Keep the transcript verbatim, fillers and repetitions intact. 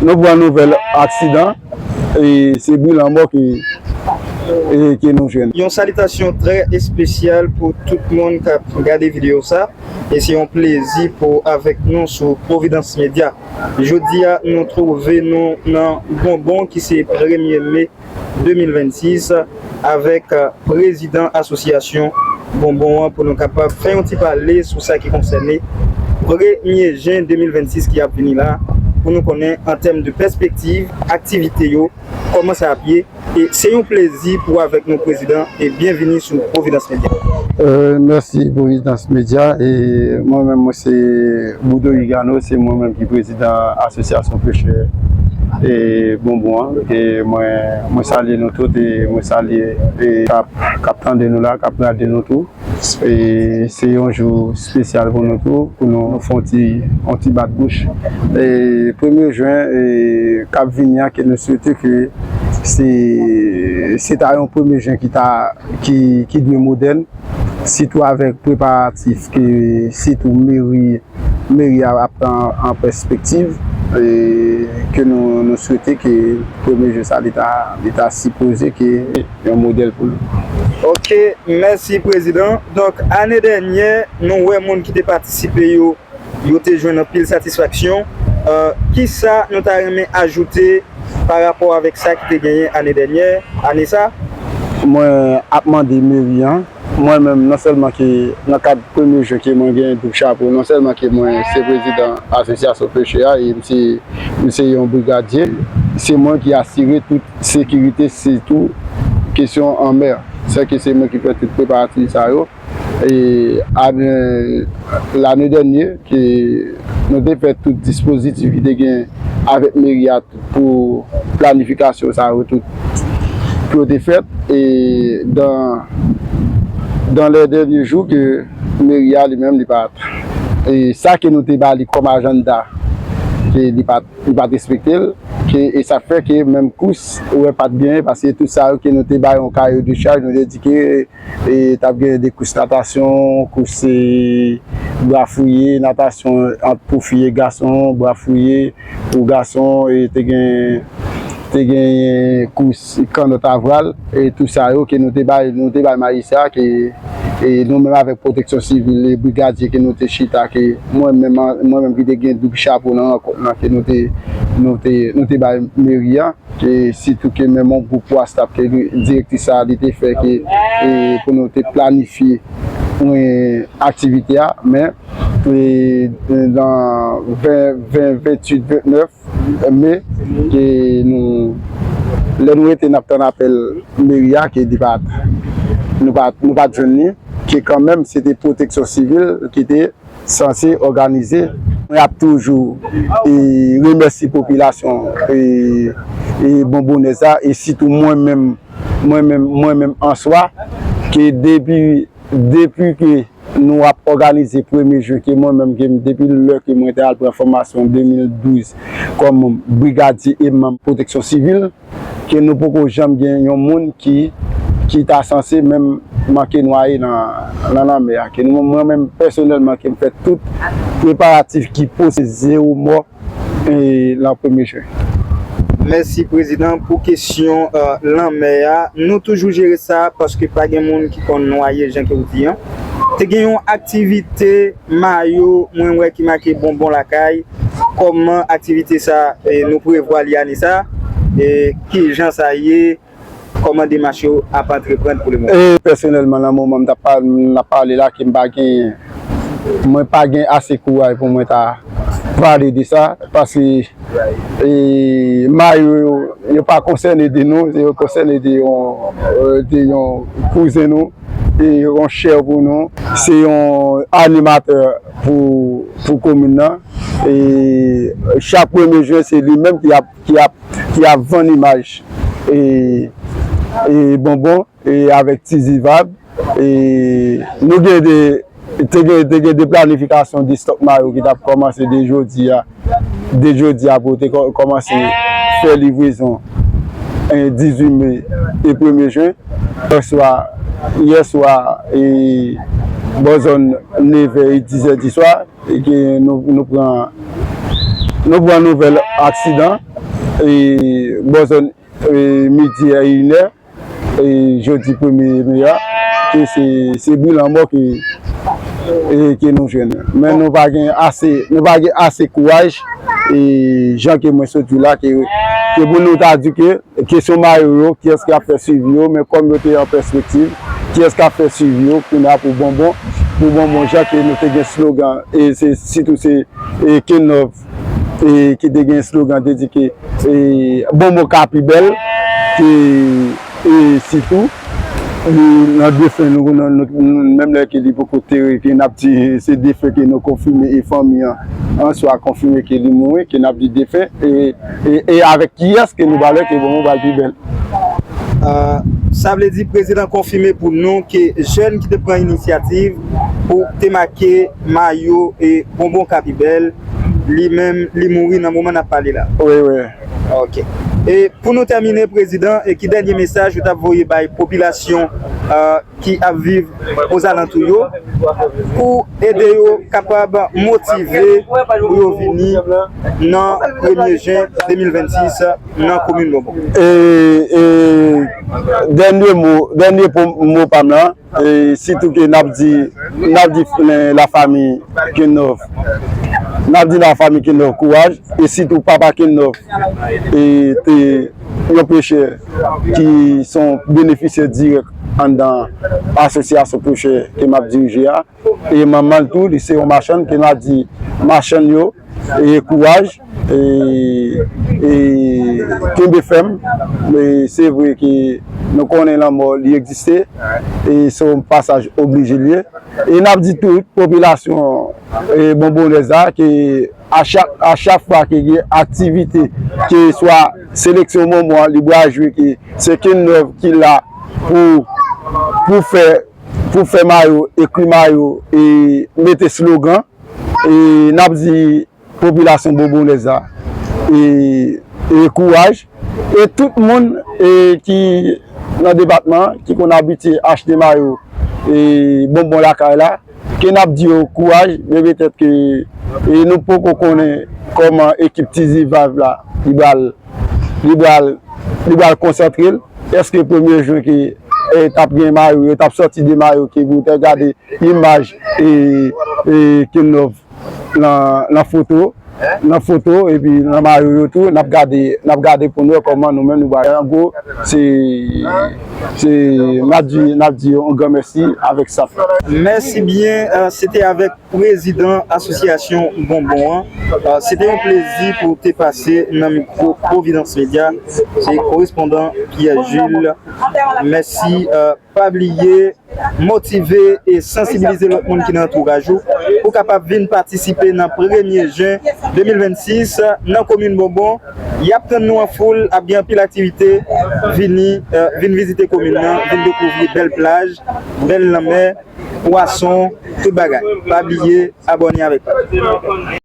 Nou pran nouvèl aksidan, e se bri lanmò ke, e ke nou jwenn. Yon salitasyon trè espesyal pou tout moun k ap gade videyo sa, e se yon plezi pou avèk nou sou Providence Media. Jodi a, nou twouve nou nan Bonbon ki se premye me de mil vennsis avèk, eh, prezidan asosyasyon Bonbon an pou nou kapab fè yon ti pale sou sa ki konsène premye jen de mil vennsis ki ap vini la, pou nou konnen an tèm de pèspektiv, aktivite yo, kòman sa ap ye. E se yon plezi pou avèk nou, prezidan, e byenvini sou Providence Media. Euh, mèsi Providence Media. E mwen menm, mwen se Boudo Hugano, se mwen menm ki prezidan asosyasyon pechè e Bonbon an. E mwen, mwen salye nou tout e mwen salye e k ap, k ap tande nou la, k ap gade nou tou. E se yon jou espesyal pou nou tou, pou nou, nou fè yon ti, yon ti bat bouch. E premye jen, e k ap vini an, ke nou swete ke se, se ta yon premye jen ki ta, ki, ki dwe modèn, sitou avèk preparatif ke sitou meri, meri a ap pran an pèspektiv, e ke nou, nou swete ke premye jen sa, li ta, li ta sipoze ke yon modèl pou nou. Ok, mèsi prezidan. Donk, ane dènyè, nou wè moun ki te patisipe yo, yo te jwenn anpil satisfaksyon. Euh, kisa nou ta renmen ajoute pa rapò avèk sa ki te genyen ane dènyè, ane sa? Mwen ap mande meri an, mwen menm, non sèlman ke nan kad premye jen ke mwen gen doub chapo, non sèlman ke mwen se prezidan asosyasyon pechè a, e m se, m se yon brigadye, se mwen ki asire tout sekirite, sitou kesyon an mè. Sèke se mwen ki fè tout preparatif sa yo. E ane, lane dènye, ke nou te fè tout dispozitif ki te gen avèk meri a pou planifikasyon sa yo tout pou yo te fèt. E dan, dan lè dènye jou ke meri a li menm li pa t, e sa ke nou te ba li kòm ajanda, ke li pa t, li pa t respekte l, ke, e sa fè ke menm kous, ou wè, pa t genyen, paske tout sa yo ke nou te bay yon kaye de chaj, nou te di ke e t ap gen de kous natasyon, kous, e, bra fouye, natasyon ant pou fi e gason, bra fouye pou gason, e te gen, te gen kous kannòt avwal, e tout sa yo ke nou te bay, nou te bay majistra, ke, e nou menm avèk pwoteksyon sivil e brigadye ke nou te chita, ke mwen menm, mwen menm ki te gen doub chapo nan rankont lan ke nou te, nou te, nou te bay meri a. Ke sitou ke menm yon gwoup WhatsApp ke direktris sa li te fè ke, e, pou nou te planifye, e, aktivite a, men, e, nan ven, ven, venntuit, ventnèf me, ke nou, lè nou rete n ap tann apèl meri a, ke li pa t, nou pa, nou pa t jwenn li, ke kanmenm se te pwoteksyon sivil ki te sanse òganize. Mwen ap toujou, e, remèsye popilasyon, e, e, Bonbonèz la, e sitou mwen menm, mwen menm, mwen menm an swa, ke depi, depi ke nou ap òganize premye jen, ke mwen menm, ke m, depi lè ke mwen te al pran fòmasyon de mil douz kòm brigadye e manm pwoteksyon sivil, ke nou poko janm gen yon moun ki, ki ta sanse menm manke nwaye nan, nan lanmè a. Ke nou, mwen menm pèsonèlman, ke m fè tout preparatif ki posib, zewo mò, e, nan premye jen. Mèsi, prezidan, pou kesyon, e, lanmè a. Nou toujou jere sa paske pa gen moun ki konn nwaye jan ke w di an. Te gen yon aktivite mayo, mwen wè ki make Bonbon Lakay. Kòman aktivite sa, e, nou prevwa li ane sa? E kijan sa ye? Kòman demach yo ap antreprann pou le moman? E, pèsonèlman, nan moman m t ap pa-, m ap pale la, ke m pa gen, mwen pa gen ase kouray pou mwen ta pale de sa, paske, e, mayo yo, yo pa konsène de nou, yo konsène de yon, e, de yon kouzen nou, e yon chè pou nou. Se yon animatè pou, pou komin nan. E chak premye jen, se li menm ki ap, ki ap, ki ap vann imaj, e, e Bonbon, e avèk Ti Zivab. E nou gen de, te gen, te gen de planifikasyon de stòk mayo ki t ap kòmanse de jodi a, de jodi a pou te kò-, kòmanse fè livrezon, e, dizuit me e premye jen. Yè swa, yè swa, e, bò zòn nevè e dizè di swa, e ke nou, nou pran, nou pran nouvèl aksidan, e, bò zòn, e, midi a inè, e, jodi premye me a, ke se, se bri lanmò ke, e, ke nou jwenn. Men nou pa gen ase, nou pa gen ase kouraj, e, jan ke mwen sot di la, ke, ke pou nou ta di ke kesyon mayo yo, kiyès k ap fè swivi yo, men kòm yo te an pèspektiv, kiyès k ap fè swivi yo, kounye a pou Bonbon, pou Bonbon, jan ke nou te gen slogan, e se sitou se, e, Kenòf, e, ki te gen slogan dedike, e, Bonbon ka pi bèl, ke, e, sitou, e, nan defen nou, nou, nou, nou, menm lè ke li poko tere, ke n ap di se defen ke nou konfime e fanmi an, an swa konfime ke li mouri, ke n ap di defen, e, e, e avèk kiyès ke nou pale ke Bonbon pral pi bèl. Sa vle di prezidan konfime pou nou ke jèn ki te pran inisyativ pou te make mayo e Bonbon ka pi bèl, li menm, li mouri nan moman n ap pale la. Wi, wi. Ok. E pou nou tèmine, prezidan, e ki dènye mesaj ou t ap voye bay popilasyon ki ap viv ozalantou yo pou ede yo kapab motive pou yo vini nan premye jen de mil vennsis nan komin Bonbon? E, e, dènye mo, dènye mo pa m lan, e, sitou ke n ap di, n ap di lafanmi Kenòf, n ap di lafanmi Kenòf kouraj, e sitou papa Kenòf, e te yon pechè ki se yon benefisyè dirèk anndan asosyasyon pechè ke m ap dirije a. E manman l tou, li se yon machann, ke n a di machann yo, e kouraj, e, e kenbe fèm. E se vre ke nou konnen lanmò, li egziste, e se yon pasaj oblije l ye. E n ap di tout popilasyon, e, bonbonèz la, ke a chak, a chak fwa ke gen aktivite, ke swa seleksyon Bonbon an, li pral jwe, ke se Kenòf ki la pou, pou fè, pou fè mayo, ekri mayo, e mete slogan. E n ap di popilasyon bonbonèz la, e, e kouraj. E tout moun, e, ki nan depatman an, ki konn abitye achte mayo, e, Bonbon lakay la, ke n ap di yo kouraj, men petèt ke, e, nou poko konnen kòman ekip Tizi Vibe la, li pral, li pral, li pral konsantre l. Èske premye jen ke, e, t ap gen mayo, yo t ap sòti de mayo ke pou te gade imaj, e, e, Kenòf nan, nan foto, nan foto, epi nan mayo yo tou, n ap gade, n ap gade pou n wè kòman nou menm nou bay. An gwo, se, se, n ap di, n ap di yon gran mèsi avèk staff la. Mèsi byen, e, se te avèk prezidan asosyasyon Bonbon an. E, se te yon plezi pou te pase nan mikwo Providence Media. Se korespondan Pierre Jules. Mèsi, e, pa bliye motive e sansibilize lòt moun ki nan antouraj ou pou kapab vin patisipe nan premye jen de mil vennsis nan komin Bonbon. Y ap tann nou an foul, ap gen anpil aktivite. Vini, e, vin vizite komin nan, vin dekouvri bèl plaj, bèl lanmè, pwason, tout bagay. Pa bliye abòne avèk nou.